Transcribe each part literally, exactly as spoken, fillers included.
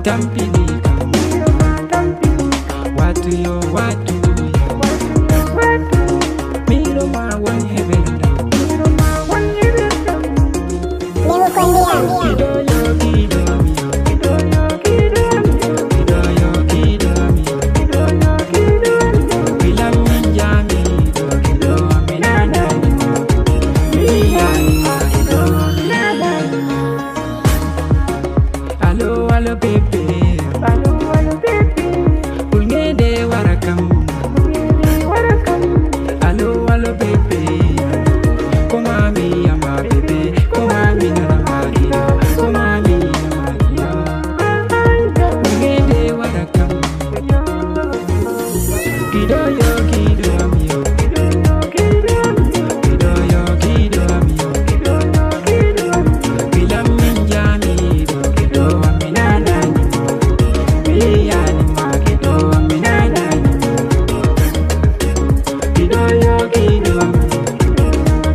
Tampini kam, watu yo, watu yo. Miro ma won heaven down. Miro ma won heaven down. Kido yo, kido mi yo. Kido yo, kido mi yo. Kido yo, kido mi yo. Bilam min jami do, kido mi nana ni ma. Mi yani ma, kido mi nana ni ma. Allo, allo, bébé. Allo, allo, bébé. Bul ngeen dee war a kam. Bul ngeen dee war a kam. Allo, allo, bébé. Comment mi yama, bébé? Comment mi nana ma kilo? Comment mi yama kilo? Bul ngeen dee war a kam. Kido yo, kido mi yo. Kido yo, kido mi yo. Kido yo, kido mi yo. Bilam min jami do, kido mi nana ni ma. Mi yani ma, kido mi nana ni ma. Kido yo, kido mi yo.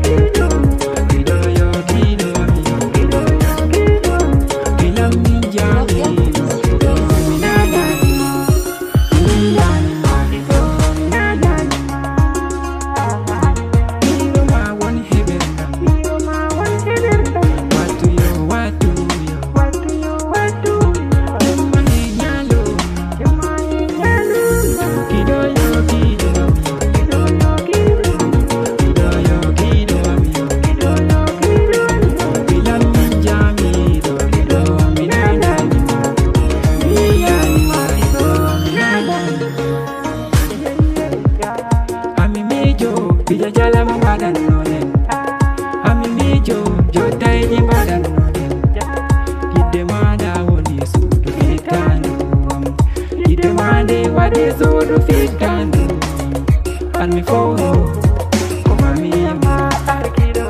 Kido yo, kido mi yo. Kido yo, kido mi yo. Bilam min jami do, kido mi nana ni ma. Ami mijo, bija jala mo waɗanno en. Ami mijo, jottayji mbaɗanno en. Yidde maɗa woni suudu fittandu am. Yidde ma nde waɗi suudu fittandu. An mi fow, ko mami ma arkiɗo.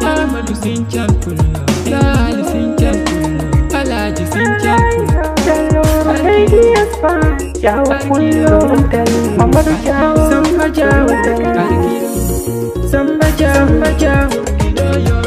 Amadou Sintian Pullo, Lali Sintian Pullo, Alaji Sintian Pullo. Bello, Lady Espa, Jawo Pullo, Mamadou Jawo, Samba Jawo, Samba Jawo, Samba Jawo.